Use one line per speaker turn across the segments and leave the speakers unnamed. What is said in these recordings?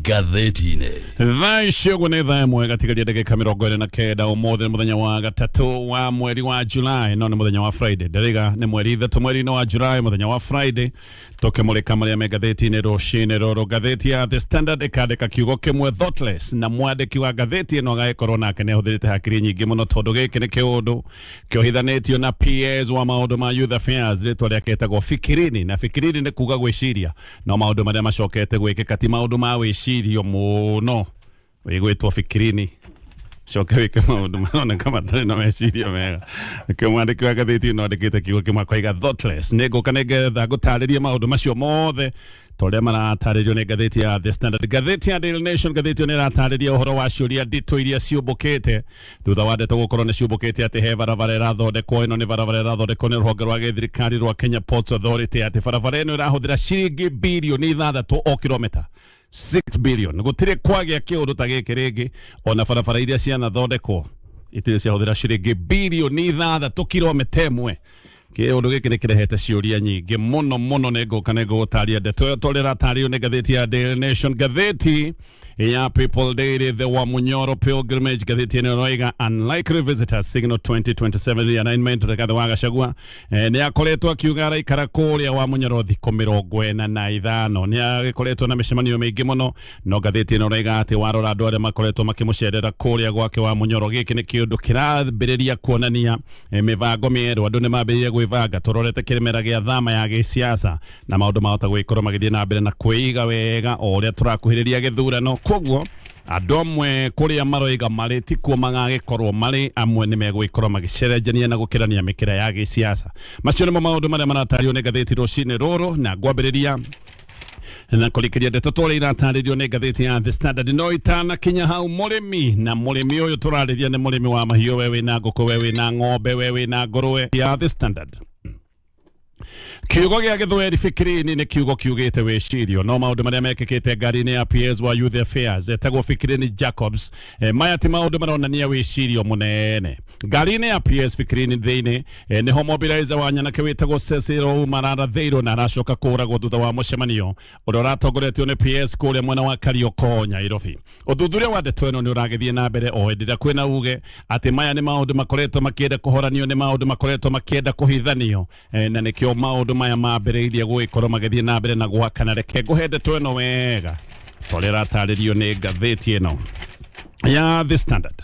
Ngathĩti-inĩ.
Thaa ici ũguo nĩ thaa 1 gatigaria ndagĩka 29. Ũmũthĩ nĩ mũthenya wa gatatũ wa mweri wa Julai, no nĩ mũthenya wa Friday. Ndĩraiga nĩ mweri 3 mweri-inĩ wa Julai, mũthenya wa Friday, tũkĩmũrĩka marĩa me ngathĩti-inĩ rũcinĩ rũrũ. Ngathĩti ya The Standard ĩkandĩka kiugo kĩmwe, thoughtless, na mwandĩki wa ngathĩti ĩno agagĩkorwo nake nĩ ahũthĩrĩte hakiri nyingĩ mũno, tondũ gĩkĩ nĩ kĩũndũ kĩohithanĩtio na PS wa maũndũ ma Youth Affairs, rĩtwa rĩake etagwo Fikirini, na Fikirini nĩ kuga gwĩciria. No maũndũ marĩa macokete gwĩkĩka ti maũndũ ma wĩcirio mũno. Wĩgwĩtwo Fikirini coke wĩke maũndũ maroneka matarĩ na meciria mega. Nĩkĩo mwandĩki wa ngathĩti ĩno andĩkĩte kiugo kĩmwe akoiga thoughtless. Nĩ ngũka nĩgetha ngũtarĩrie maũndũ macio mothe ta ũrĩa maratarĩrio nĩ ngathĩti ya The Standard. Ngathĩti ya Daily Nation, ngathĩti ĩyo nĩ ĩratarĩria ũhoro wa ciũria nditũ iria ciũmbũkĩte thutha wa ndeto gũkorwo nĩ ciũmbũkĩte atĩ he barabara ĩrathondekwo. Ĩno nĩ barabara ĩrathondekwo nĩ rũhonge rwa gĩthirikari rwa Kenya Ports Authority, atĩ barabara ĩno ĩrahũthĩra ciringi birioni 6 o kilomita, 6 billion. Gũtirĩ kwagĩa kĩũndũ ta gĩkĩ rĩngĩ, ona barabara iria cianathondekwo itirĩ ciahũthĩra ciringi birioni 6 kilomita 1. Kĩũndũ gĩkĩ nĩ kĩrehete ciũria nyingĩ mũno mũno. Nĩ ngũka nĩ ngũgũtaria ndeto ĩyo tondũ ĩratarĩrio nĩ ngathĩti ya Daily Nation. Ngathĩti ya People Daily, The Wamunyoro Pilgrimage, ngathĩti ĩno ĩroiga unlikely visitors signal 2027 realignment. Rigathi wa Gachagua nĩ akoretwo akiuga araikara kũrĩa Wamunyoro thikũ 45. Nĩ agĩkoretwo na mĩcemanio mĩingĩ mũno, no ngathĩti ĩno ĩroiga atĩ warora andũ arĩa makoretwo makĩmũcerera kũrĩa gwake Wamunyoro, gĩkĩ nĩ kĩũndũ kĩrambĩrĩria kuonania mĩbango mĩerũ. Andũ nĩ mambĩrĩria gwĩbanga tũrorete kĩmera gĩa thama ya gĩsiasa, na maũndũ mahota gũgĩkorwo magĩthiĩ na mbere na kwĩiga wega o ũrĩa tũrakuhĩrĩria gĩthurano. Koguo andũ amwe kũrĩa maroiga marĩ tikuo magagĩkorwo marĩ, amwe nĩ megũgĩkorwo magĩcenjania na gũkĩrania mĩkĩra ya gĩsiasa. Macio nĩmo maũndũ marĩa maratarĩrio nĩ ngathĩti rũcinĩ rũrũ, na ngwambĩrĩria na kũrikĩria ndeto tũrĩa iratarĩrio nĩ ngathĩti ya The Standard. No itanakinya hau, mũrĩmi na mũrĩmi ũyũ tũrarĩria nĩ mũrĩmi wa mahiũ, we wĩna ngũkũ, we wĩna ng'ombe, we wĩna ngũrũwe, ya The Standard. Kiugo gĩa gĩthweri fikirini nĩ kiugo kiugĩte wĩcirio, no maũndũ marĩa mekĩkĩte ngari-inĩ ya PS wa Youth Affairs etagwo Fikirini Jacobs, maya ti maũndũ maronania wĩcirio mũnene. Ngari-inĩ ya PS Fikirini thĩinĩ nĩho mobilizer wa nyanake wĩtagwo Cecil Ouma ararathĩirwo na aracoka kũragwo thutha wa mũcemanio ũrĩa ũratongoretio nĩ PS kũrĩa mwena wa Kariokor, Nairobi. Ũthuthuria wa ndeto ĩno nĩ ũragĩthiĩ na mbere o hĩndĩ ĩrĩa kwĩna uge atĩ maya nĩ maũndũ makoretwo makĩenda kũhoranio, nĩ maũndũ makoretwo makĩenda kũhithanio, na nĩkĩo maũndũ maya mambĩrĩirie gũgĩkorwo magĩthiĩ na mbere na gwakana. Reke ngũhe ndeto ĩno wega ta ũrĩa ĩratarĩrio nĩ ngathĩti ĩno ya The Standard.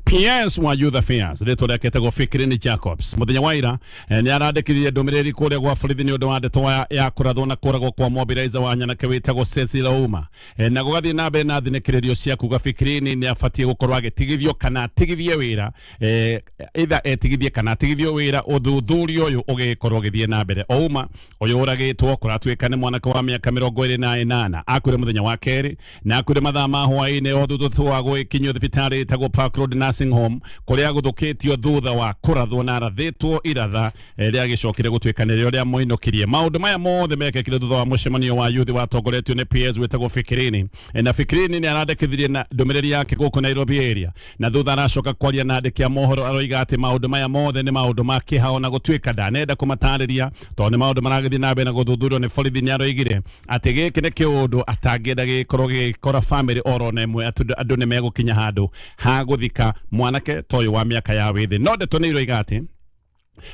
PS wa Youth Affairs rĩtwa rĩake etagwo Fikirini Jacobs mũthenya wa ira nĩ arandĩkithirie ndũmĩrĩri kũrĩa gwa borithi nĩ ũndũ wa ndeto ya kũrathwo na kũragwo kwa mobilizer wa nyanake wĩtagwo Cecil Ouma, na gũgathiĩ na mbere na thinĩkĩrĩrio cia kuga Fikirini nĩ abatiĩ gũkorwo agĩtigithio kana atigithie wĩra, either etigithie kana atigithio wĩra ũthuthuria ũyũ ũgĩkorwo ũgĩthiĩ na mbere. Ouma ũyũ ũragĩtwo kũratuĩka nĩ mwanake wa mĩaka 28. Akuire mũthenya wa kerĩ na akuire mathaa ma hwaĩ-inĩ o thutha wa gũgĩkinyio thibitarĩ ĩtagwo Park Road Nursing Home, kũrĩa agũthũkĩtio thutha wa kũrathwo na arathĩtwo iratha rĩagĩcokire gũtuĩka nĩrĩo rĩamũinũkirie. Maũndũ maya mothe mekĩkire thutha wa mũcemanio wa youth watongoretio nĩ PS wĩtagwo Fikirini, na Fikirini nĩ arandĩkithirie na ndũmĩrĩri yake gũkũ Nairobi area, na thutha aracoka kwaria na andĩki a mohoro aroiga atĩ maũndũ maya mothe nĩ maũndũ ma kĩhao, na gũtuĩka ndanenda kũmatarĩria tondũ nĩ maũndũ maragĩthiĩ na mbere na gũthuthurio nĩ borithi. Nĩ aroigire atĩ gĩkĩ nĩ kĩũndũ atangĩenda gĩgĩkorwo gĩgĩkora famĩlĩ oro na ĩmwe, atĩ andũ nĩ megũkinya handũ ha gũthika mwanake ta ũyũ wa mĩaka ya wĩthĩ. No ndeto nĩ iroiga atĩ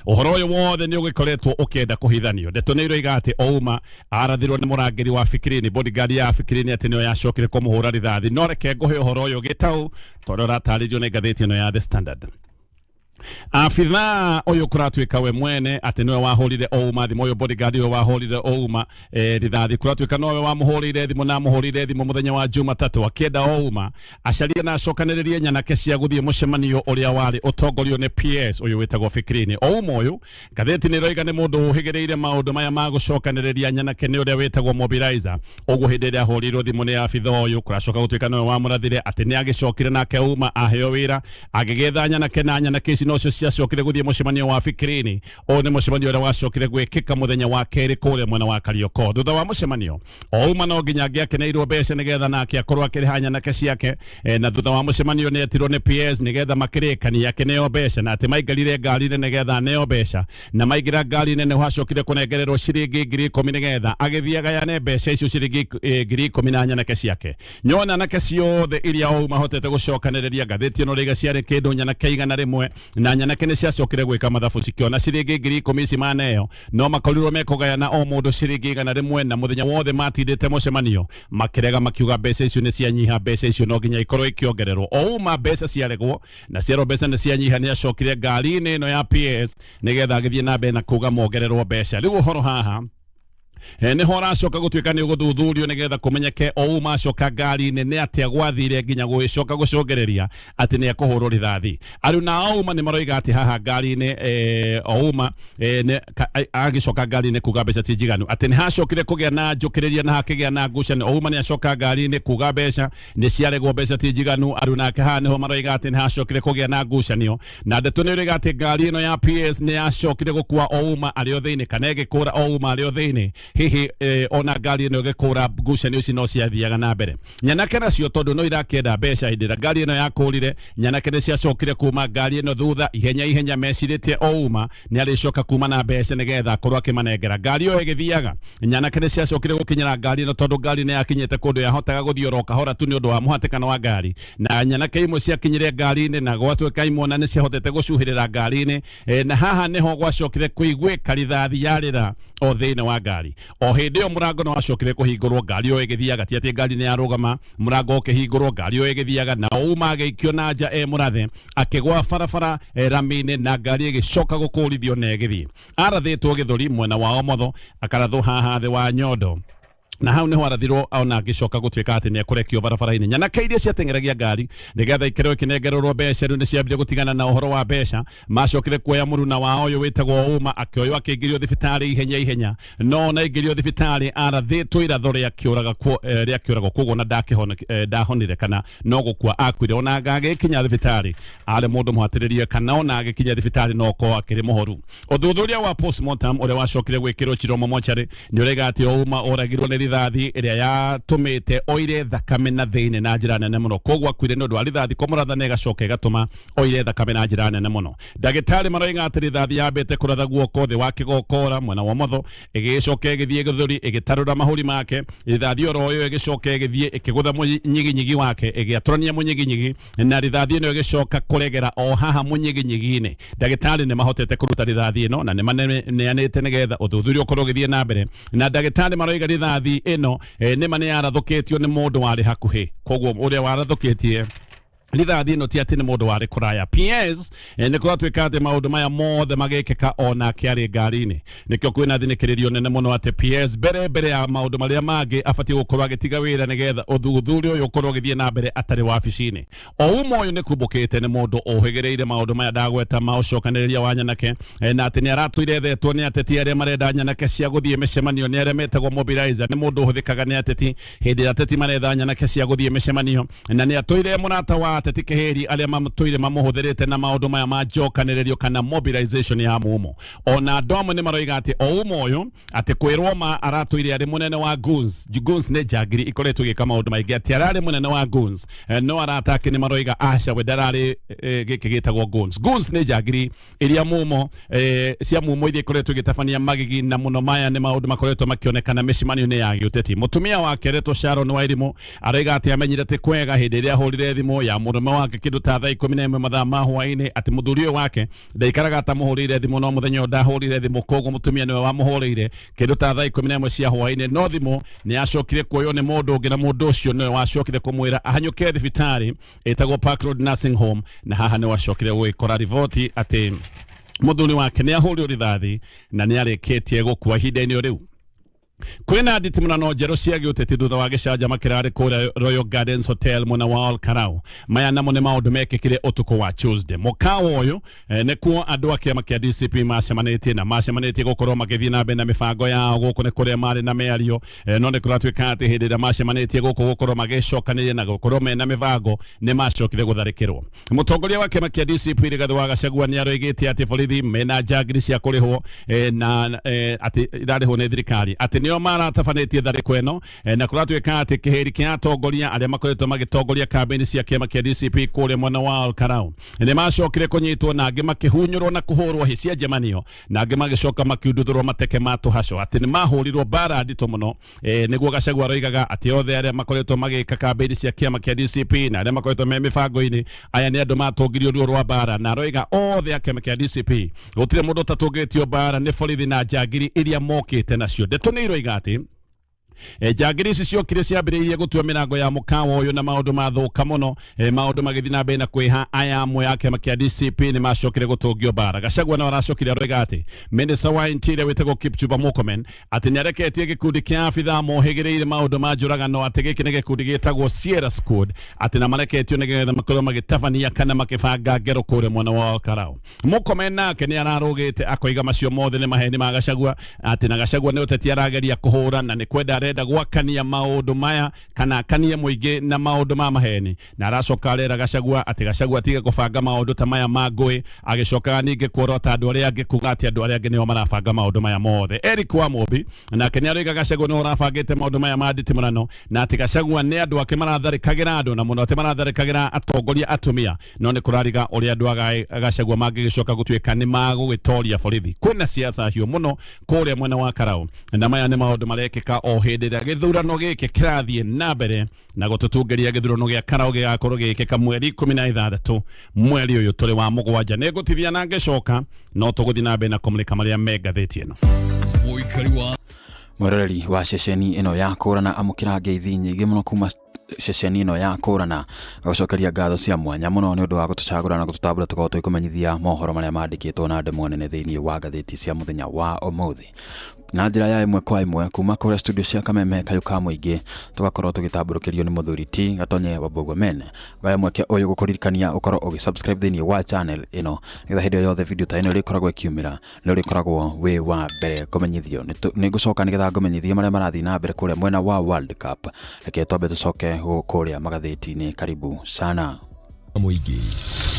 ũhoro ũyũ wothe nĩ ũgĩkoretwo ũkĩenda kũhithanio. Ndeto nĩ iroiga atĩ Ouma arathirwo nĩ mũrangĩri wa Fikirini, bodyguard ya Fikirini, atĩ nĩyo yacokire kũmũhũra rithathi. No reke ngũhe ũhoro ũyũ gĩtau tondũ ũratarĩrio nĩ ngathĩti ĩno ya The Standard. Abithaa ũyũ kũratuĩka we mwene atĩ nĩwe wahũrire Ouma thimũ, ũyũ bodyguard ũyũ wahũrire Ouma rithathi, kũratuĩka nowe wamũhũrĩire thimũ na amũhũrĩire thimũ mũthenya wa Jumatatũ akĩenda Ouma acarie na acokanĩrĩrie nyanake cia gũthiĩ mũcemanio ũrĩa warĩ ũtongorio nĩ PS ũyũ wĩtagwo Fikirini. Ouma ũyũ, ngathĩti nĩ ĩroiga, nĩ mũndũ ũhĩgĩrĩire maũndũ maya ma gũcokanĩrĩria nyanake, nĩ ũrĩa wĩtagwo mobilizer. Ũguo hĩndĩ ĩrĩa ahũrĩirwo thimũ nĩ abitha ũyũ, kũracoka gũtuĩka nĩwe wamũrathire atĩ nĩ agĩcokire nake Ouma aheo wĩra agĩgĩetha nyanake, na nyanake ici Ici nocio ciacokire guthie mucemanio wa Fikirini. Ũyũ nĩ mũcemanio ũrĩa wacokire gwĩkĩka mũthenya wa kerĩ kũrĩa mwena wa Karioko. Thutha wa mũcemanio Ouma no nginya angĩakeneirwo mbeca nĩgetha nake akorwo akĩrĩha nyanake ciake. Na thutha wa mũcemanio nĩ etirwo nĩ PS nĩgetha makĩrĩkanie akĩneo mbeca, na atĩ maikarire ngari-inĩ nĩgetha aneo mbeca, na maingĩra ngari-inĩ nĩho acokire kũnengererwo ciringi 10,000 nĩgetha agĩthiĩ agayane mbeca icio ciringi 10,000 na nyanake ciake. Nyona nyanake ciothe iria Ouma ahotete gũcokanĩrĩria, ngathĩti ĩno rĩga ciarĩ kĩndũ nyanake 100, na nyanake nĩ ciacokire gwĩka mathabu cikĩona ciringi 10,000 ici maneo no makorirwo mekũgayana o mũndũ ciringi 100, na mũthenya wothe matindĩte mũcemanio makĩrega makiuga mbeca icio nĩ cianyiha, mbeca icio no nginya ikorwo ikĩongererwo. Ouma mbeca ciaregwo na cierwo mbeca nĩ cianyiha, nĩ acokire ngari-inĩ ĩno ya PS nĩgetha agĩthiĩ na mbere na kuga mongererwo mbeca. Rĩu ũhoro haha nĩho ũracoka gũtuĩka nĩ ũgũthuthurio nĩgetha kũmenyeke Ouma acoka ngari-inĩ nĩ atĩa gwathire nginya gũgĩcoka gũcũngĩrĩria atĩ nĩ ekũhũrwo rithathi. Aruna na Ouma nĩ maroiga atĩ haha ngari-inĩ Ouma agĩcoka ngari-inĩ kuga mbeca ti njiganu, atĩ nĩ hacokire kũgĩa na njũkĩrĩria na hakĩgĩa na ngucanio. Ouma nĩ acoka ngari-inĩ kuga mbeca nĩ ciaregwo, mbeca ti njiganu. Aruna nake haha nĩho maroiga atĩ nĩ hacokire kũgĩa na ngucanio, na ndeto nĩ ĩroiga atĩ ngari ĩno ya PS nĩ yacokire gũkua Ouma arĩ o thĩinĩ, kana ĩgĩkũra Ouma arĩ o thĩinĩ. Hihi ona ngari ĩno ĩgĩkũra ngucanio ici no ciathiaga na mbere. Nyanake nacio tondũ no irakĩenda mbeca, hĩndĩ ĩrĩa ngari ĩno yakũrire nyanake nĩ ciacokire kuma ngari ĩno thutha ihenya ihenya, mecirĩtie Ouma nĩ arĩcoka kuma na mbeca nĩgetha akorwo akĩmanengera. Ngari ĩyo ĩgĩthiaga, nyanake nĩ ciacokire gũkinyĩra ngari ĩno tondũ ngari nĩ yakinyĩte kũndũ yahotaga gũthiĩ oro kahora tu nĩ ũndũ wa mũhatĩkano wa ngari, na nyanake imwe ciakinyire ngari-inĩ na gwatuĩka imwe ona nĩ ciahotete gũcuhĩrĩra ngari-inĩ. Na haha nĩho gwacokire kũiguĩka rithathi yarĩra o thĩinĩ wa ngari. O hĩndĩ ĩyo mũrango nĩ wacokire kũhingũrwo ngari ĩyo ĩgĩthiaga, ti atĩ ngari nĩ yarũgama, mũrango ũkĩhingũrwo ngari ĩyo ĩgĩthiaga, na Ouma agĩikio na nja e mũrathe, akĩgwa barabara rami-inĩ, na ngari ĩgĩcoka gũkũrithio na ĩgĩthiĩ. Arathĩtwo gĩthũri mwena wa ũmotho, akarathwo haha thĩ wa nyondo, na hau niho arathirwo ona agĩcoka gũtuĩka atĩ nĩ ekũrekio barabara-inĩ. Nyanake iria ciateng'eragia ngari nĩgetha ikerwo ikĩnengererwo mbeca rĩu nĩ ciambire gũtigana na ũhoro wa mbeca. Macokire kuoya mũruna wao ũyũ wĩtagwo Ouma, akĩoywo akĩingĩrio thibitarĩ ihenya ihenya, no ona aingĩrio thibitarĩ arathĩtwo iratho rĩa kĩũrago, koguo ona ndahonire kana no gũkua akuire. Ona agĩkinya thibitarĩ arĩ mũndũ mũhatĩrĩrie, kana ona agĩkinya thibitarĩ no korwo akĩrĩ mũhoru. Ũthuthuria wa postmortem ũrĩa wacokire gwĩkĩrwo Chiromo mochari nĩ ũraiga atĩ Ouma oragirwo nĩ rithathi ĩrĩa yatũmĩte oire thakame na thĩinĩ na njĩra nene mũno, koguo akuire nĩ ũndũ wa rithathi kũmũratha na ĩgacoka ĩgatũma oire thakame na njĩra nene mũno. Ndagĩtarĩ maroiga atĩ rithathi yambĩte kũratha guoko thĩ wa kĩgokora mwena wa ũmotho, ĩgĩcoka ĩgĩthiĩ gĩthũri ĩgĩtarũra mahũri make. Rithathi oro ĩyo ĩgĩcoka ĩgĩthiĩ ĩkĩgũtha mũnyiginyigi wake, ĩgĩatũrania mũnyiginyigi, na rithathi ĩno ĩgĩcoka kũregera o haha mũnyiginyigi-inĩ. Ndagĩtarĩ nĩ mahotete kũruta rithathi ĩno na nĩ maneanĩte nĩgetha ũthuthuria ũkorwo ũgĩthiĩ na mbere, na ndagĩtarĩ maroiga rithathi ĩno nĩma nĩ yarathũkĩtio nĩ mũndũ warĩ hakuhĩ, koguo ũrĩa warathũkĩtie rithathi ĩno ti atĩ nĩ mũndũ warĩ kũraya. PS nĩ kũratuĩka atĩ maũndũ maya mothe magĩkĩka onake arĩ ngari-inĩ. Nĩkĩo kwĩna thinĩkĩrĩrio nene mũno atĩ PS mbere mbere ya maũndũ marĩa mangĩ abatiĩ gũkorwo agĩtiga wĩra nĩgetha ũthuthuria ũyũ ũkorwo ũgĩthiĩ na mbere atarĩ wabici-inĩ. Ouma ũyũ nĩ kumbũkĩte nĩ mũndũ ũhĩgĩrĩire maũndũ maya ndagweta ma ũcokanĩrĩria wa nyanake, na atĩ nĩ aratũire ethetwo nĩ ateti arĩa marenda nyanake cia gũthiĩ mĩcemanio, nĩ arĩa metagwo mobilizer. Nĩ mũndũ ũhũthĩkaga nĩ ateti hĩndĩ ĩrĩa ateti maretha nyanake cia gũthiĩ mĩcemanio, na nĩ atũire mũrata wa ateti kĩhĩri arĩa matũire mamũhũthĩrĩte na maũndũ maya ma njokanĩrĩrio kana mobilization ya mumo. Ona andũ amwe nĩ maroiga atĩ Ouma ũyũ atĩ kwĩrwo ma aratũire arĩ mũnene wa goons. Goons nĩ njangiri ikoretwo igĩka maũndũ maingĩ, atĩ ararĩ mũnene wa goons, no arata ake nĩ maroiga aca, we ndararĩ gĩkĩ gĩtagwo goons. Goons nĩ njangiri iria mumo cia mumo iria ikoretwo igĩtabania magigi, na mũno maya nĩ maũndũ makoretwo makĩonekana mĩcemanio-inĩ ya gĩũteti. Mũtumia wake aretwo Sharon Wairimu aroiga atĩ amenyire ti kwega hĩndĩ ĩrĩa ahũrire thimũ ya mũrũme wake kĩndũ ta thaa 11 mathaa ma hwaĩ-inĩ, atĩ mũthuri ũyũ wake ndaikaraga atamũhũrĩire thimũ, no mũthenya ũyũ ndahũrire thimũ, koguo mũtumia nĩwe wamũhũrĩire kĩndũ ta thaa 11 cia hwaĩ-inĩ, no thimũ nĩ yacokire kuoywo nĩ mũndũ ũngĩ, na mũndũ ũcio nĩwe wacokire kũmwĩra ahanyũke thibitarĩ ĩtagwo Park Road Nursing Home, na haha nĩ wacokire gũgĩkora riboti atĩ mũthuri wake nĩ ahũrirwo rithathi na nĩ arĩkĩtie gũkua ihinda-inĩ o rĩu. Kwĩna nditimũrano njerũ cia gĩũteti thutha wa gĩcanjama kĩrarĩ kũrĩa Royal Gardens Hotel mwena wa Ol Kalou. Maya namo nĩ maũndũ mekĩkire ũtukũ wa Tuesday. Mũkawa ũyũ nĩkuo andũ a kĩama kĩa DCP macemanĩtie na macemanĩtie gũkorwo magĩthiĩ na mbere na mĩbango yao. Gũkũ nĩ kũrĩa marĩ na mĩario, no nĩ kũratuĩka atĩ hĩndĩ ĩrĩa macemanĩtie gũkũ gũkorwo magĩcokanĩrĩria na gũkorwo mena mĩbango nĩ macokire gũtharĩkĩrwo. Mũtongoria wa kĩama kĩa DCP Rigathĩ wa Gachagua nĩ aroigĩte atĩ borithi mena njangiri cia kũrĩhwo na atĩ irarĩhwo nĩ thirikari atĩ nĩo maratabanĩtie tharĩko ĩno, na kũratuĩka atĩ kĩhĩri kĩa atongoria arĩa makoretwo magĩtongoria kambĩini cia kĩama kĩa DCP kũrĩa mwena wa Ol Kalou nĩ macokire kũnyitwo na angĩ makĩhunyũrwo na kũhũrwo hĩ cia njemanio na angĩ magĩcoka makiunduthũrwo mateke ma tũhaco atĩ nĩ mahũrirwo mbara nditũ mũno. Nĩguo Gachagua aroigaga atĩ othe arĩa makoretwo magĩka kambĩini cia kĩama kĩa DCP na arĩa makoretwo me mĩbango-inĩ aya nĩ andũ matũngirio ruo rwa mbara, na aroiga othe a kĩama kĩa DCP gũtirĩ mũndũ ũtatũngĩtio mbara nĩ borithi na njangiri iria mokĩte nacio. Ndeto nĩ iroiga atĩ njangiri ici ciokire ciambĩrĩirie gũtua mĩrango ya mũkawa ũyũ na maũndũ mathũka mũno, maũndũ magĩthiĩ na mbere na kwĩha. Aya amwe a kĩama kĩa DCP nĩ macokire gũtũngio mbara. Gachagua no aracokire aroiga atĩ Minister wa Interior wĩtagwo Kipchumba Murkomen atĩ nĩ areketie gĩkundi kĩa abithaa mohĩgĩrĩire maũndũ ma njũragano, atĩ gĩkĩ nĩ gĩkundi gĩtagwo Sierra Squad, atĩ na mareketio nĩgetha makorwo magĩtabania kana makĩbanga ngero kũrĩa mwena wa Ol Kalou. Murkomen nake nĩ ararũgĩte akoiga macio mothe nĩ maheni ma Gachagua, atĩ na Gachagua nĩ ũteti arageria kũhũra na nĩ kwenda arenda gwakania maũndũ maya kana akanie mũingĩ na maũndũ ma maheni, na aracoka arera Gachagua atĩ Gachagua atige kũbanga maũndũ ta maya ma ngũĩ, agĩcokaga ningĩ kuorota andũ arĩa angĩ kuga atĩ andũ arĩa angĩ nĩo marabanga maũndũ maya mothe. Eric Wamũmbi nake nĩ aroiga Gachagua nĩwe ũrabangĩte maũndũ maya ma nditimũrano, na atĩ Gachagua nĩ andũ ake maratharĩkagĩra andũ na mũno atĩ maratharĩkagĩra atongoria atumia, no nĩ kũrariga ũrĩa andũ a Gachagua mangĩgĩcoka gũtuĩka nĩ magũgĩtoria borithi. Kwĩna siasa hiũ mũno kũrĩa mwena wa Karau, na maya nĩ maũndũ marekĩka o hĩndĩ ĩrĩa gĩthurano gĩkĩ kĩrathiĩ na mbere na gũtũtungĩria. Gĩthurano gĩa Karau gĩgakorwo gĩgĩkĩka mweri 16 mweri ũyũ tũrĩ wa mũgwanja. Nĩ ngũtithia na ngĩcoka no tũgũthiĩ na mbere na kũmũrĩka marĩa me ngathĩti ĩno.
Mũikari wa
Mwĩroreri wa ceceni ĩno ya Kũrana, amũkĩra ngeithi nyingĩ mũno kuma ceceni ĩno ya Kũrana, gũcokeria ngatho cia mwanya mũno nĩ ũndũ wa gũtũcagũra na gũtũtambũra tũkorwo tũgĩkũmenyithia mohoro marĩa mandĩkĩtwo na ndemwa nene thĩinĩ wa ngathĩti cia mũthenya wa ũmũthĩ na njĩra ya ĩmwe kwa ĩmwe kuma kũrĩa studio cia Kameme Kayũ ka Mũingĩ, tũgakorwo tũgĩtambũrũkĩrio nĩ mũthuri ti Gatonye wa Mbũgua Men. Ngaya mweke ũyũ gũkũririkania ũkorwo ũgĩ-subscribe thĩinĩ wa channel ĩno nĩgetha hĩndĩ o yothe video ta ĩno ĩrĩkoragwo ĩkiumĩra nĩ ũrĩkoragwo wĩ wa mbere kũmenyithio. Nĩ ngũcoka nĩgetha ngũmenyithie marĩa marathiĩ na mbere kũrĩa mwena wa World Cup. Reke twambe tũcoke kũrĩa magathĩti-inĩ. Karibu sana.
Mũingĩ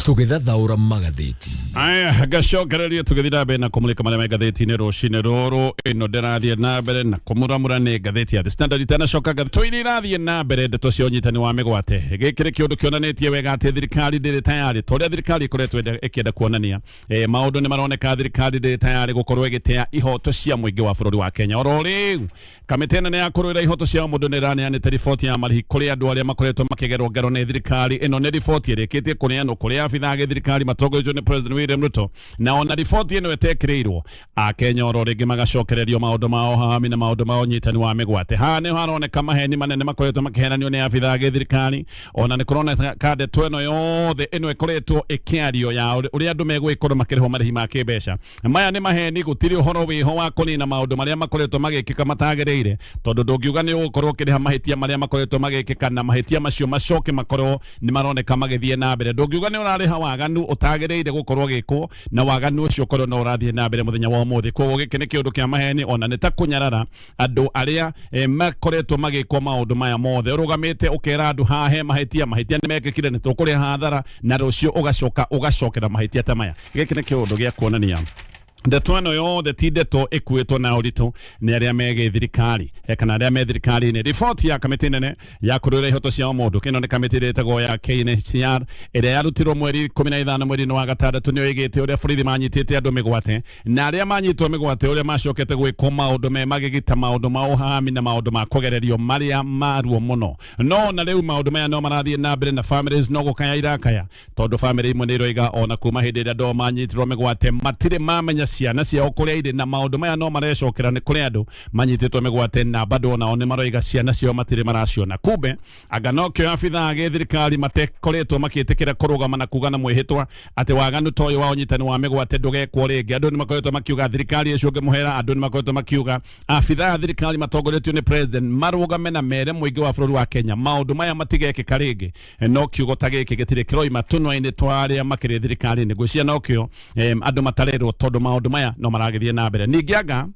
tũgĩthathaũra magathĩti.
Aya, ngacokereria tũgĩthiĩ na mbere na kũmũrĩka marĩa me ngathĩti-inĩ rũcinĩ rũrũ. Ĩno ndĩrathiĩ na mbere na kũmũramũra nĩ ngathĩti ya The Standard. Itanacoka ndeto iria irathiĩ na mbere, ndeto cia ũnyitani wa mĩgwate, gĩkĩ nĩ kĩũndũ kĩonanĩtie wega atĩ thirikari ndĩrĩ tayarĩ ta ũrĩa thirikari ĩkoretwo ĩkĩenda kuonania. Maũndũ nĩ maroneka thirikari ndĩrĩ tayarĩ gũkorwo ĩgĩtĩa ihoto cia mũingĩ wa bũrũri wa Kenya. Oro rĩu kamĩtĩ nene ya kũrũĩra ihoto cia mũndũ nĩ ĩraneanĩte riboti ya marĩhi kũrĩ andũ arĩa makoretwo makĩgerwo ngero nĩ thirikari. Ĩno nĩ riboti ĩrĩkĩtie kũneanwo kũrĩ abithaa a gĩthirikari matongoretio nĩ President William Ruto, na ona riboti ĩno ĩtekĩrĩirwo, Akenya oro rĩngĩ magacokererio maũndũ ma ũhahami na maũndũ ma ũnyitani wa mĩgwate. Haha nĩho haroneka maheni manene makoretwo makĩhenanio nĩ abithaa a gĩthirikari. Ona nĩ kũroneka ndeto ĩno yothe ĩno ĩkoretwo ĩkĩario ya ũrĩa andũ megũgĩkorwo makĩrĩhwo marĩhi ma kĩmbeca, maya nĩ maheni. Gũtirĩ ũhoro wĩho wa kũnina maũndũ marĩa makoretwo magĩkĩka matagĩrĩire, tondũ ndũngiuga nĩ ũgũkorwo ũkĩrĩha mahĩtia marĩa makoretwo magĩkĩka na mahĩtia macio macoke makorwo nĩ maroneka magĩthiĩ na mbere. Ndũngiuga nĩ ũrarĩha waganu ũtagĩrĩire gũkorwo ũgĩkwo na waganu ũcio ũkorwo no ũrathiĩ na mbere mũthenya wa ũmũthĩ. Koguo gĩkĩ nĩ kĩũndũ kĩa maheni, ona nĩ ta kũnyarara andũ arĩa makoretwo magĩkwo maũndũ maya mothe. Ũrũgamĩte ũkera andũ haha he mahĩtia, mahĩtia nĩ mekĩkire, nĩ tũkũrĩha hathara, na rũciũ ũgacoka ũgacokera mahĩtia ta maya. Gĩkĩ nĩ kĩũndũ gĩa kuonania ndeto ĩno yothe ti ndeto ĩkuĩtwo na ũritũ nĩ arĩa me gĩthirikari, kana arĩa me thirikari-inĩ. Riboti ya kamĩtĩ nene ya kũrũĩra ihoto cia mũndũ, kĩno nĩ kamĩtĩ ĩrĩa ĩtagwo ya KNHCR, ĩrĩa yarutirwo mweri 15 mweri-inĩ wa gatandatũ, nĩyo ĩgĩte ũrĩa borithi manyitĩte andũ mĩgwate na arĩa manyitwo mĩgwate ũrĩa macokete gwĩkwo maũndũ me magĩgita, maũndũ ma ũhahami na maũndũ ma kũgererio marĩa maruo mũno. No na rĩu maũndũ maya no marathiĩ na mbere na families no gũkaya irakaya, tondũ famĩlĩ imwe nĩ iroiga ona kuma hĩndĩ ĩrĩa andũ ao manyitirwo mĩgwate matirĩ mamenya. Ciana ciao kũrĩa irĩ, na maũndũ maya no marecokera. Nĩ kũrĩ andũ manyitĩtwo mĩgwate na bado onao nĩ maroiga ciana ciao matirĩ maraciona. Kumbe anga nokĩo abithaa a gĩthirikari matekoretwo makĩtĩkĩra kũrũgama na kuga na mwĩhĩtwa atĩ waganu ta ũyũ wa ũnyitani wa mĩgwate ndũgekwo rĩngĩ. Andũ nĩ makoretwo makiuga thirikari ĩcũnge mũhera. Andũ nĩ makoretwo makiuga abithaa a thirikari matongoretio nĩ president marũgame na mere mũingĩ wa bũrũri wa Kenya maũndũ maya matigekĩka rĩngĩ, no kiugo ta gĩkĩ gĩtirĩ kĩroima tũnua-inĩ twa arĩa makĩrĩ thirikari-inĩ. Ngwĩciria nokĩo andũ matarerwo, tondũ maũndũ maya no maragĩthiĩ na mbere. Ningĩ anga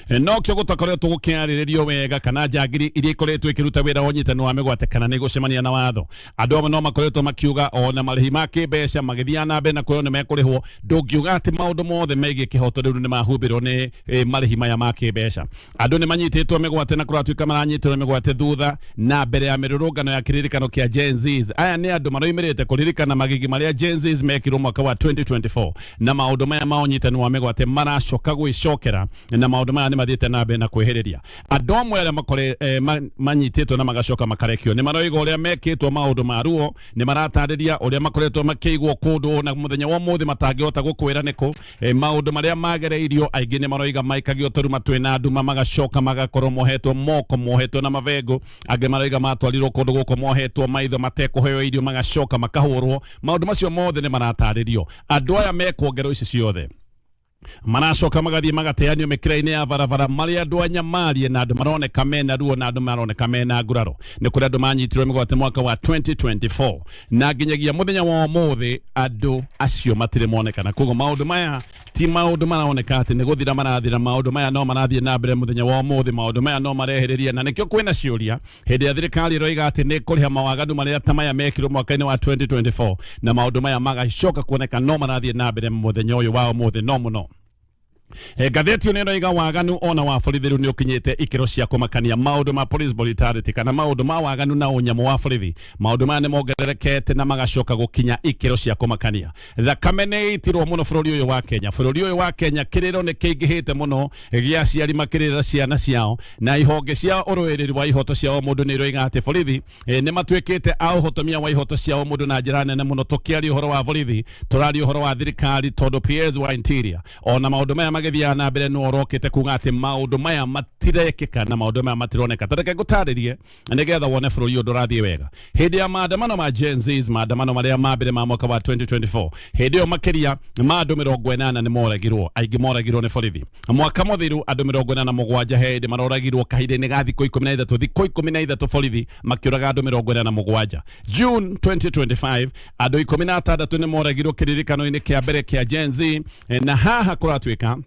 nokĩo gũtakoretwo gũkĩarĩrĩrio wega kana njangiri iria ikoretwo ikĩruta wĩra wa ũnyitani wa mĩgwate kana nĩ gũcemania na watho. Andũ amwe no makoretwo makiuga ona marĩhi ma kĩmbeca magĩthiaga na mbere na kwĩrwo nĩ mekũrĩhwo, ndũngiuga atĩ maũndũ mothe megiĩ kĩhoto rĩu nĩ mahumbĩrwo nĩ marĩhi maya ma kĩmbeca. Andũ nĩ manyitĩtwo mĩgwate na kũratuĩka maranyitĩrwo mĩgwate thutha na mbere ya mĩrũrũngano ya kĩririkano kĩa Gen Zs. Aya nĩ andũ maroimĩrĩte kũririkana magigi marĩa Gen Zs mekirwo mwaka wa 2024, na maũndũ maya ma ũnyitani wa mĩgwate maracoka gwĩcokera, na maũndũ maya nĩ mathiĩte na mbere na kwĩhĩrĩria. Andũ amwe arĩa manyitĩtwo na magacoka makarekio nĩ maroiga ũrĩa mekĩtwo maũndũ ma ruo. Nĩ maratarĩria ũrĩa makoretwo makĩigwo kũndũ na mũthenya wa ũmũthĩ matangĩhota gũkwĩra nĩkũ. Maũndũ marĩa magereirio, aingĩ nĩ maroiga maikagio tũruma twĩna nduma, magacoka magakorwo mohetwo moko, mohetwo na mabengo. Angĩ maroiga matwarirwo kũndũ gũkũ mohetwo maitho, matekũheo irio, magacoka makahũrwo. Maũndũ macio mothe nĩ maratarĩrio. Andũ aya mekuongerwo ici ciothe maracoka magathiĩ magateanio mĩkĩra-inĩ ya barabara marĩ andũ anyamarie na andũ maroneka mena ruo na andũ maroneka mena nguraro. Nĩ kũrĩ andũ manyitirwo mĩgwate mwaka wa 2024 na nginyagia mũthenya wa ũmũthĩ andũ acio matirĩ monekana. Koguo maũndũ maya ti maũndũ maroneka atĩ nĩ gũthira marathira. Maũndũ maya no marathiĩ na mbere mũthenya wa ũmũthĩ. Maũndũ maya no marehĩrĩria, na nĩkĩo kwĩna ciũria hĩndĩ ya thirikari ĩroiga atĩ nĩ kũrĩha mawaganu marĩa ta maya mekirwo mwaka-inĩ wa 2024, na maũndũ maya magacoka kuoneka no marathiĩ na mbere mũthenya ũyũ wa ũmũthĩ no mũno. Ngathĩti ĩyo nĩ ĩroiga waganu ona wa borithi rĩu nĩ ũkinyĩte ikĩro cia kũmakania. Maũndũ ma police brutality kana maũndũ ma waganu na ũnyamũ wa borithi, maũndũ maya nĩ mongererekete na magacoka gũkinya ikĩro cia kũmakania. Thakame nĩ ĩitirwo mũno bũrũri ũyũ wa Kenya. Bũrũri ũyũ wa Kenya, kĩrĩro nĩ kĩingĩhĩte mũno gĩa aciari makĩrĩra ciana ciao, na ihonge cia ũrũĩrĩri wa ihoto cia mũndũ nĩ iroiga atĩ borithi nĩ matuĩkĩte a ũhotomia wa ihoto cia mũndũ na njĩra nene mũno. Tũkĩaria ũhoro wa borithi, tũraria ũhoro wa thirikari, tondũ PS wa Interior ona maũndũ maya magĩthiaga na mbere nĩ orokĩte kuga atĩ maũndũ maya matirekĩka na maũndũ maya matironeka. Ta reke ngũtarĩrie nĩgetha wone bũrũri ũyũ ndũrathiĩ wega. Hĩndĩ ya maandamano ma Gen Zs, maandamano marĩa ma mbere ma mwaka wa 2024, hĩndĩ ĩyo makĩria ma andũ 80 nĩ moragirwo, aingĩ moragirwo nĩ borithi. Mwaka mũthiru andũ 47 he hĩndĩ maroragirwo kahinda-inĩ ga thikũ 13. Thikũ 13 borithi makĩũraga andũ 47. June 2025 andũ 16 nĩ moragirwo kĩririkano-inĩ kĩa mbere kĩa Gen Z, na haha kũratuĩka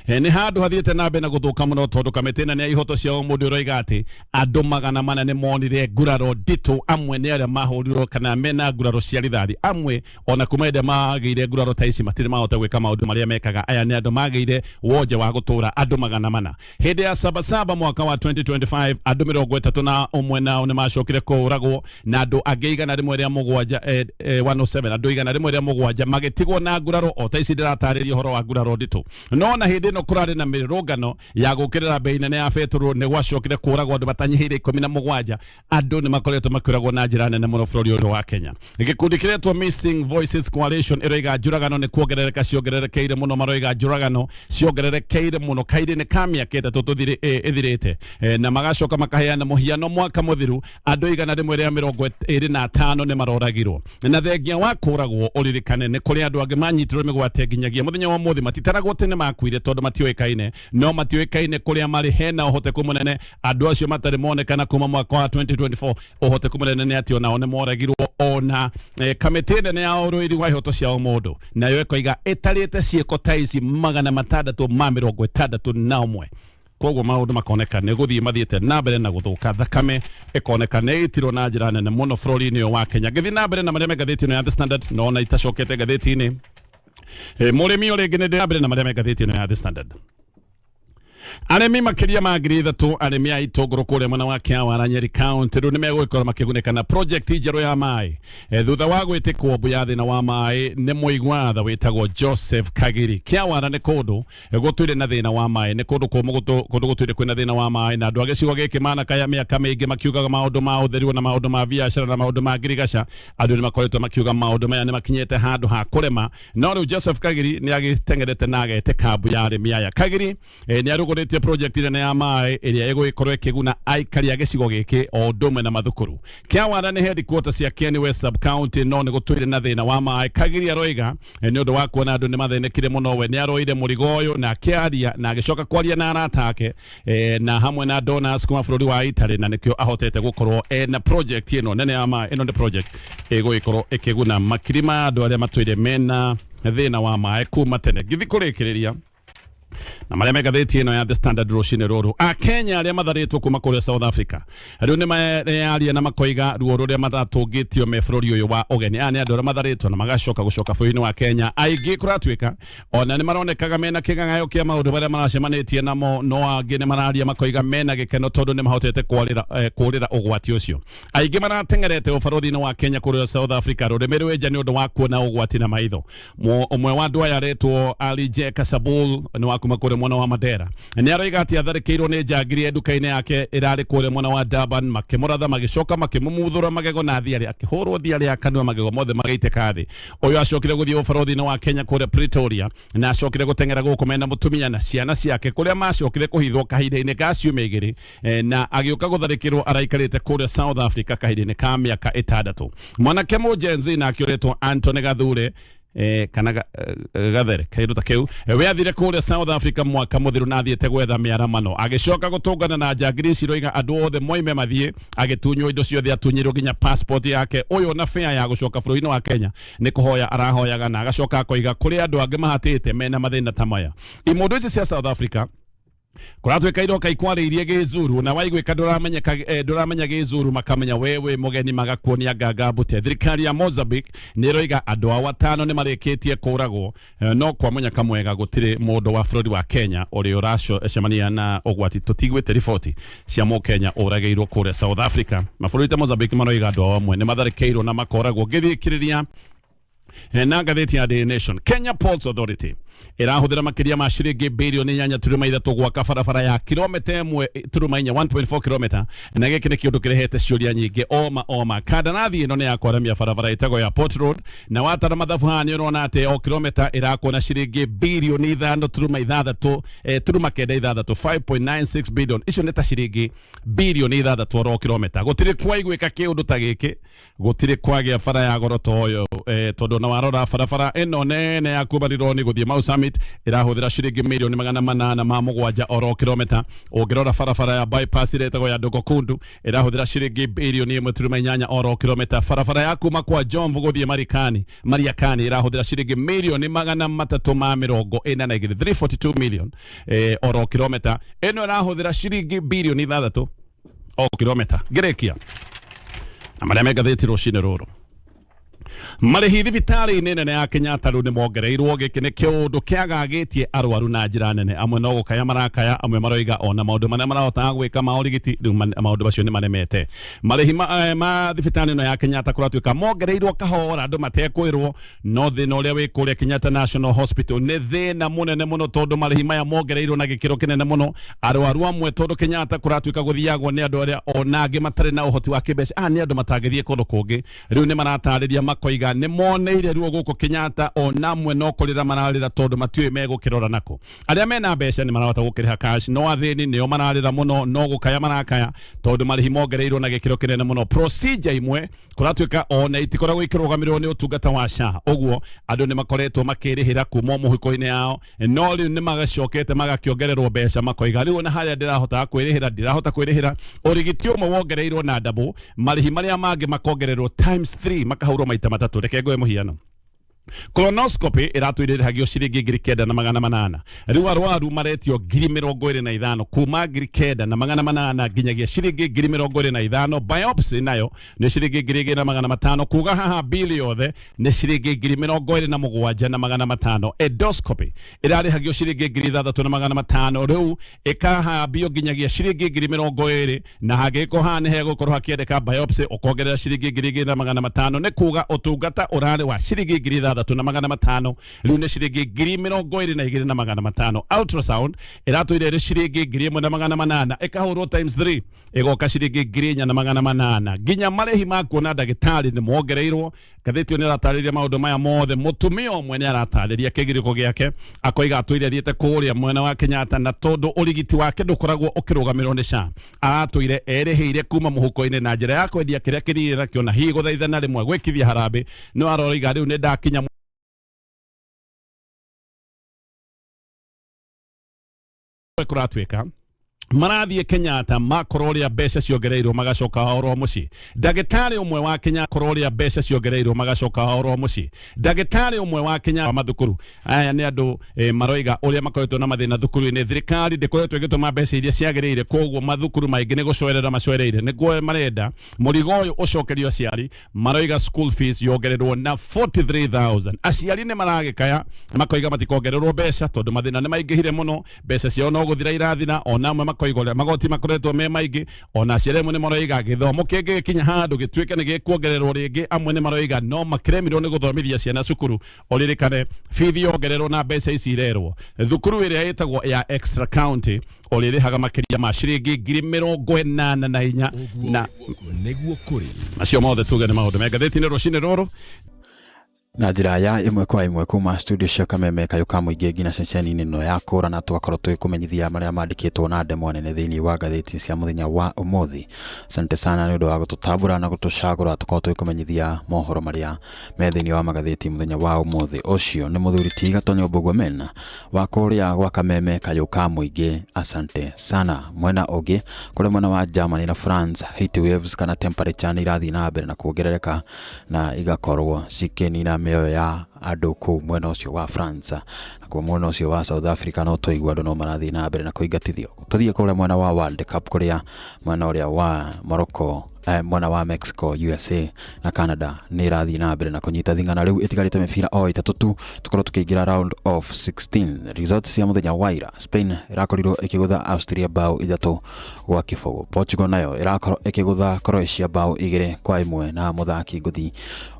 nĩ handũ hathiĩte na mbere na gũthũka mũno, tondũ kamĩtĩ nene ya ihoto cia mũndũ ĩroiga atĩ andũ 400 nĩ monire nguraro nditũ. Amwe nĩ arĩa mahũrirwo kana mena nguraro cia rithathi. Amwe ona kuma hĩndĩ magĩire nguraro ta ici matirĩ mahota gwĩka maũndũ marĩa mekaga. Aya nĩ andũ magĩire wonje wa gũtũra, andũ 400. Hĩndĩ ya Sabasaba mwaka wa 2025 andũ 31 nao nĩ macokire kũũragwo, na andũ angĩ 107, 107, andũ 107 magĩtigwo na nguraro o ta ici ndĩratarĩria ũhoro wa nguraro nditũ. No na hĩndĩ ĩno kũrarĩ na mĩrũrũngano ya gũkĩrĩra bei nene ya betũrũ, nĩ gwacokire kũragwo andũ matanyihĩire 17. Andũ nĩ makoretwo makĩũragwo na njĩra nene mũno bũrũri ũyũ wa Kenya. Gĩkundi kĩretwo Missing Voices Coalition ĩroiga njũragano nĩ kuongerereka ciongererekeire mũno. Maroiga njũragano ciongererekeire mũno kahinda-inĩ ka mĩaka 3 ĩthirĩte, na magacoka makaheana mũhiano: mwaka mũthiru andũ 125 nĩ maroragirwo. Na thengia wa kũragwo, ũririkane nĩ kũrĩ andũ angĩ manyitirwo mĩgwate, nginyagia mũthenya wa ũmũthĩ matitaragwo atĩ nĩ makuire tondũ matiũĩkaine, no matiũĩkaine kũrĩa marĩ. Hena ũhoteku mũnene andũ acio matarĩ monekana kuma mwaka wa 2024, ũhoteku mũnene nĩ atĩ onao nĩ moragirwo. Ona kamĩtĩ nene ya ũrũĩri wa ihoto cia mũndũ nayo ĩkoiga ĩtarĩte ciĩko ta ici 661. Koguo maũndũ makoneka nĩ gũthiĩ mathiĩte na mbere na gũthũka, thakame ĩkoneka nĩ ĩitirwo na njĩra nene mũno bũrũri-inĩ ũyũ wa Kenya. Ngĩthiĩ na mbere na marĩa me ngathĩti ĩno ya The Standard, no ona itacokete ngathĩti-inĩ, mũrĩmi o rĩngĩ nĩ ndĩ na mbere na marĩa me ngathĩti ĩno ya The Standard. Arĩmi makĩria ma 3,000, arĩmi a itũngũrũ kũrĩa mwena wa Kĩawara, Nyeri County, rĩu nĩmegũgĩkorwo makĩgunĩka na project njerũ ya maĩ thutha wa gwĩtĩkwo mbu ya thĩna wa maĩ nĩ mũigua tha wĩtagwo Joseph Kagiri. Kĩawara nĩ kũndũ gũtũire na thĩna wa maĩ, nĩ kũndũ kũmũ, kũndũ gũtũire kwĩna thĩna wa maĩ, na andũ a gĩcigo gĩkĩ manakaya mĩaka mĩingĩ makiugaga maũndũ ma ũtheru na maũndũ ma biacara na maũndũ ma ngirigaca. Andũ nĩ makoretwo makiuga maũndũ maya nĩ makinyĩte handũ ha kũrema, no rĩu Joseph Kagiri nĩ agĩteng'erete na agetĩka mbu ya arĩmi aya. Kagiri nĩ arugũrĩtie project nene ya maĩ ĩrĩa ĩgũgĩkorwo ĩkĩguna aikari a gĩcigo gĩkĩ o ũndũ ũmwe na mathukuru. Kĩawara nĩ headquarters cia Kieni West sub county, no nĩ gũtũire na thĩna wa maĩ. Kagiri aroiga nĩ ũndũ wa kuona andũ nĩ mathĩnĩkire mũno, we nĩ aroire mũrigo ũyũ na akĩaria na agĩcoka kwaria na arata ake na hamwe na donors kuma bũrũri wa Italy, na nĩkĩo ahotete gũkorwo ena project ĩno nene ya maĩ. Ĩno nĩ project ĩgũgĩkorwo ĩkĩguna makiri ma andũ arĩa matũire mena thĩna wa maĩ kuma tene. Ngĩthiĩ kũrĩkĩrĩria na marĩa me ngathĩti ĩno ya The Standard rũcinĩ rũrũ, Akenya arĩa matharĩtwo kuma kũrĩa South Africa rĩu nĩ marearia na makoiga ruo rũrĩa maratũngĩtio me bũrũri ũyũ wa ũgeni. Aya nĩ andũ arĩa matharĩtwo na magacoka gũcoka bũrũri-inĩ wa Kenya. Aingĩ kũratuĩka ona nĩ maronekaga mena kĩng'ang'ayo kĩa maũndũ marĩa maracemanĩtie namo, no angĩ nĩ mararia makoiga mena gĩkeno tondũ nĩ mahotete kũrĩra ũgwati ũcio. Aingĩ marateng'erete ũbarũthi-inĩ wa Kenya kũrĩa South Africa rũrĩmĩ rwĩnja nĩ ũndũ wa kuona ũgwati na maitho. Ũmwe wa andũ aya aretwo Ali J Kasabul, nĩ wa kuma kũrĩa mwena wa Mandera. Nĩ aroiga atĩ atharĩkĩirwo nĩ njangiri nduka-inĩ yake ĩrarĩ kũrĩa mwena wa Durban, makĩmũratha, magĩcoka makĩmũmuthũra magego na thiarĩ, akĩhũrwo thiarĩ ya kanua, magego mothe magĩitĩka thĩ. Ũyũ acokire gũthiĩ ũbarũthi-inĩ wa Kenya kũrĩa Pretoria na acokire gũteng'era gũkũ mena mũtumia na ciana ciake, kũrĩa macokire kũhithwo kahinda-inĩ ka ciumia 2, na agĩũka gũtharĩkĩrwo araikarĩte kũrĩa South Africa kahinda-inĩ ka mĩaka 6. Mwanake mũjenzi nake ũretwo Anthony Gathure kana Gathere kaĩndũ ta kĩu, we athire kũrĩa South Africa mwaka mũthiru na athiĩte gwetha mĩaramano, agĩcoka gũtũngana na njangiri ici roiga andũ othe moime mathiĩ, agĩtunywo indo ciothe, atunyirwo nginya passport yake. Ũyũ na fare ya gũcoka bũrũri-inĩ wa Kenya nĩ kũhoya arahoyaga, na agacoka akoiga kũrĩ andũ angĩ mahatĩte mena mathĩna ta maya. Imondo ici cia South Africa kũratuĩka iroka ikwarĩirie gĩzuru na waiguĩka ndũramenya gĩzuru, makamenya wewe mũgeni, magakuonia nganga mbute. Thirikari ya Mozambique nĩ ĩroiga andũ ao 5 nĩ marĩkĩtie kũragwo, no kwa mũnyaka mwega gũtirĩ mũndũ wa bũrũri wa Kenya ũrĩa ũracemania na ũgwati. Tũtiguĩte riboti cia mũkenya ũragĩirwo kũrĩa South Africa. Mabũrũri ta Mozambique maroiga andũ ao amwe nĩ matharĩkĩirwo na makoragwo. Ngĩthikĩrĩria na ngathĩti ya Daily Nation, Kenya Ports Authority ĩrahũthĩra makĩria ma ciringi birioni 8.3 gwaka barabara ya kilomita 1.4, 1.4 kilomita, na gĩkĩ nĩ kĩũndũ kĩrehete ciũria nyingĩ oma oma. Kandarathi ĩno nĩ ya kwaramia barabara ĩtagwo ya Port Road, na watara mathabu haha nĩ ũrona atĩ o kilomita ĩrakwo na ciringi birioni 5.6 turuma 96, 5.96 billion. Icio nĩ ta ciringi birioni 6 oro kilomita. Gũtirĩ kwaiguĩka kĩũndũ ta gĩkĩ, gũtirĩ kwagĩa bara ya goro ta ũyũ, tondũ na warora barabara ĩno nene ya kuma Rironi gũthiĩ Mau Summit ĩrahũthĩra ciringi mirioni 807 oro kilomita. Ũngĩrora barabara ya bypass ĩrĩa ĩtagwo ya Ndũngũ ĩrahũthĩra ciringi birioni 1.8 oro kilomita. Barabara ya kuma kwa Jomvu gũthiĩ Marikani Mariakani ĩrahũthĩra ciringi mirioni 342, 342 million oro kilomita. Ĩno ĩrahũthĩra ciringi birioni 6 o kilomita. Ngĩrĩkia na marĩa me ngathĩti rũcinĩ rũrũ, marĩhi thibitarĩ-inĩ nene ya Kenyatta rĩu nĩ mongereirwo. Gĩkĩ nĩ kĩũndũ kĩagagĩtie arwaru na njĩra nene. Amwe no gũkaya marakaya, amwe maroiga ona maũndũ marĩa marahotaga gwĩka ma ũrigiti rĩu maũndũ macio nĩ maremete. Marĩhi ma thibitarĩ ĩno ya Kenyatta kũratuĩka mongereirwo kahora andũ matekwĩrwo, no thĩna ũrĩa wĩ kũrĩa Kenyatta National Hospital nĩ thĩna mũnene mũno, tondũ marĩhi maya mongereirwo na gĩkĩro kĩnene mũno. Arwaru amwe, tondũ Kenyatta kũratuĩka gũthiagwo nĩ andũ arĩa ona angĩ matarĩ na ũhoti wa kĩmbeca, nĩ andũ matangĩthiĩ kũndũ kũngĩ, rĩu nĩ maratarĩria makoiga nĩ moneire ruo gũkũ Kenyatta, ona amwe no kũrĩra mararĩra tondũ matiũĩ megũkĩrora nako. Arĩa mena mbeca nĩ marahota gũkĩrĩha cash, no athĩni nĩo mararĩra mũno, no gũkaya marakaya tondũ marĩhi mongereirwo na gĩkĩro kĩnene mũno. Procedure imwe kũratuĩka ona itikoragwo ikĩrũgamĩrĩrwo nĩ ũtungata wa SHA, ũguo andũ nĩ makoretwo makĩrĩhĩra kuma mũhuko-inĩ yao, no rĩu nĩ magacokete magakĩongererwo mbeca, makoiga rĩu ona harĩa ndĩrahotaga kwĩrĩhĩra ndirahota kwĩrĩhĩra. Ũrigiti ũmwe wongereirwo na double, marĩhi marĩa mangĩ makongererwo times 3, makahũrwo maita matatũ. Reke ngũhe mũhiano. Colonoscopy ĩratũire ĩrĩhagio ciringi 9,800. Rĩu arwaru maretio 25,000, kuma 9,800 nginyagia ciringi 25,000. Biopsy nayo nĩ ciringi 2,500, kuga haha bili yothe nĩ ciringi 27,500. Endoscopy ĩrarĩhagio ciringi 6,500, rĩu ĩkahambio nginyagia ciringi 20,000, na hangĩgĩkorwo haha nĩ hegũkorwo hakĩendeka biopsy ũkongerera ciringi 2,500. Nĩ kuga ũtungata ũrarĩ wa ciringi 6,500, rĩu nĩ ciringi 22,500. Ultrasound ĩratũire ĩrĩ ciringi 1,800, ĩkahũrwo times 3 ĩgoka ciringi 4,800. Nginya marĩhi ma kuona ndagĩtarĩ nĩ mongereirwo. Ngathĩti ĩyo nĩ ĩratarĩria maũndũ maya mothe. Mũtumia ũmwe nĩ aratarĩria kĩgirĩko gĩake, akoiga atũire athiĩte kũrĩa mwena wa Kenyatta, na tondũ ũrigiti wake ndũkoragwo ũkĩrũgamĩrĩrwo nĩ SHA, aratũire erĩhĩire kuma mũhuko-inĩ na njĩra ya kwendia kĩrĩa kĩnini nakĩo, na hihi gũthaithana rĩmwe gwĩkithia harambĩ. No aroiga rĩu nĩ ndakinya kũratuĩka marathiĩ Kenyatta makorwo ũrĩa mbeca ciongereirwo magacoka oro mũciĩ. Ndagĩtarĩ ũmwe wa Kenya korwo ũrĩa mbeca ciongereirwo magacoka oro mũciĩ. Ndagĩtarĩ ũmwe wa Kenya wa mathukuru aya nĩ andũ maroiga ũrĩa makoretwo na mathĩna thukuru-inĩ. Thirikari ndĩkoretwo ĩgĩtũma mbeca iria ciagĩrĩire, koguo mathukuru maingĩ nĩ gũcoerera macoereire. Nĩguo marenda mũrigo ũyũ ũcokerio aciari. Maroiga school fees yongererwo na 43,000. Aciari nĩ maragĩkaya makoiga matikongererwo mbeca tondũ mathĩna nĩ maingĩhire mũno, mbeca ciao no gũthira irathira. Ona amwe makoiga ũrĩa magoti makoretwo me maingĩ. Ona aciari amwe nĩ maroiga gĩthomo kĩngĩgĩkinya handũ gĩtuĩke nĩ gĩkuongererwo rĩngĩ. Amwe nĩ maroiga no makĩremirwo nĩ gũthomithia ciana cukuru. Ũririkane bithi yongererwo na mbeca ici irerwo, thukuru ĩrĩa ĩtagwo ya extra county ũrĩrĩhaga makĩria ma ciringi 84,000. Na
nĩguo kũrĩ
macio mothe tuge nĩ maũndũ me ngathĩti-inĩ rũcinĩ rũrũ.
Na njĩra ya ĩmwe kwa ĩmwe kuma studio cia Kameme Kayũ ka Mũingĩ nginya ceceni-inĩ ĩno ya Kũrana, tũgakorwo tũgĩkũmenyithia marĩa mandĩkĩtwo na ndemwa nene thĩinĩ wa ngathĩti cia mũthenya wa ũmũthĩ. Asante sana nĩ ũndũ wa gũtũtambũra na gũtũcagũra tũkorwo tũgĩkũmenyithia mohoro marĩa me thĩinĩ wa magathĩti mũthenya wa ũmũthĩ. Ũcio nĩ mũthuri ti Gatonyo Mbũgua wa kũrĩa gwa Kameme Kayũ ka Mũingĩ. Asante sana. Mwena ũngĩ kũrĩa mwena wa Germany na France, heat waves kana temperature nĩ irathiĩ na mbere na kuongerereka na igakorwo cikĩnina mĩoyo ya andũ kũu mwena ũcio wa France. Nakuo mwena ũcio wa South Africa no tũigua andũ no marathiĩ na mbere na kũingatithio. Tũthiĩ kũrĩa mwena wa World Cup, kũrĩa mwena ũrĩa wa Morocco, mwena wa Mexico, USA na Canada nĩ ĩrathiĩ na mbere na kũnyita thing'ana. Rĩu ĩtigarĩte mĩbira o ĩtatũ tu tũkorwo tũkĩingĩra round of 16. Results cia mũthenya wa ira: Spain ĩrakorirwo ĩkĩgũtha Austria bao 3-0. Portugal nayo ĩrakorwo ĩkĩgũtha Croatia bao 2-1, na mũthaki ngũthi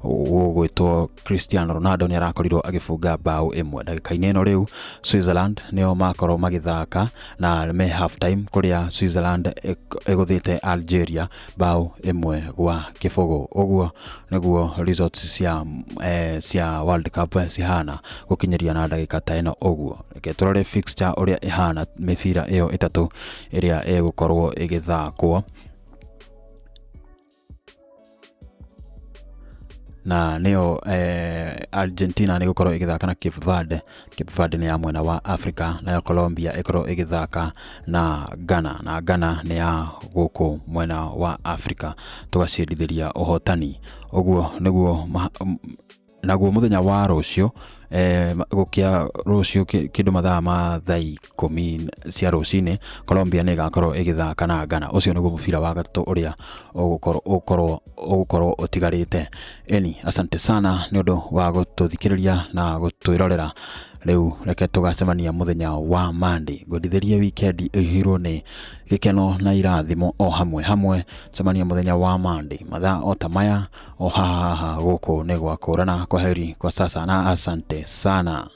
ũgwĩtwo Cristiano Ronaldo nĩ arakorirwo agĩbunga bao ĩmwe. Ndagĩka-inĩ ĩno rĩu Switzerland nĩo makorwo magĩthaka na me half time, kũrĩa Switzerland ĩgũthĩte Algeria bao 1-0. Ũguo nĩguo results cia World Cup cihana gũkinyĩria na ndagĩka ta ĩno. Ũguo reke tũrore fixture ũrĩa ĩhana, mĩbira ĩyo ĩtatũ ĩrĩa ĩgũkorwo ĩgĩthakwo, na nĩyo Argentina nĩ gũkorwo ĩgĩthaka na Cape Verde. Cape Verde nĩ ya mwena wa Africa. Nayo Colombia ĩkorwo ĩgĩthaka na Ghana, na Ghana nĩ ya gũkũ mwena wa Africa. Tũgacindithĩria ũhotani. Ũguo nĩguo naguo mũthenya wa rũciũ, gũkĩa rũciũ kĩndũ mathaa ma thaa 10 cia rũcinĩ, Colombia nĩ ĩgakorwo ĩgĩthaka na Ghana. Ũcio nĩguo mũbira wa gatatũ ũrĩa ũgũkorwo ũtigarĩte. Eni, asante sana nĩ ũndũ wa gũtũthikĩrĩria na gũtwĩrorera. Rĩu reke tũgacemania mũthenya wa Monday. Ngwendithĩrie weekend ĩihũirwo nĩ gĩkeno na irathimo o hamwe hamwe. Cemania mũthenya wa Monday mathaa o ta maya, o haha haha gũkũ nĩ gwa Kũrana. Kwa heri kwa sasa na asante sana.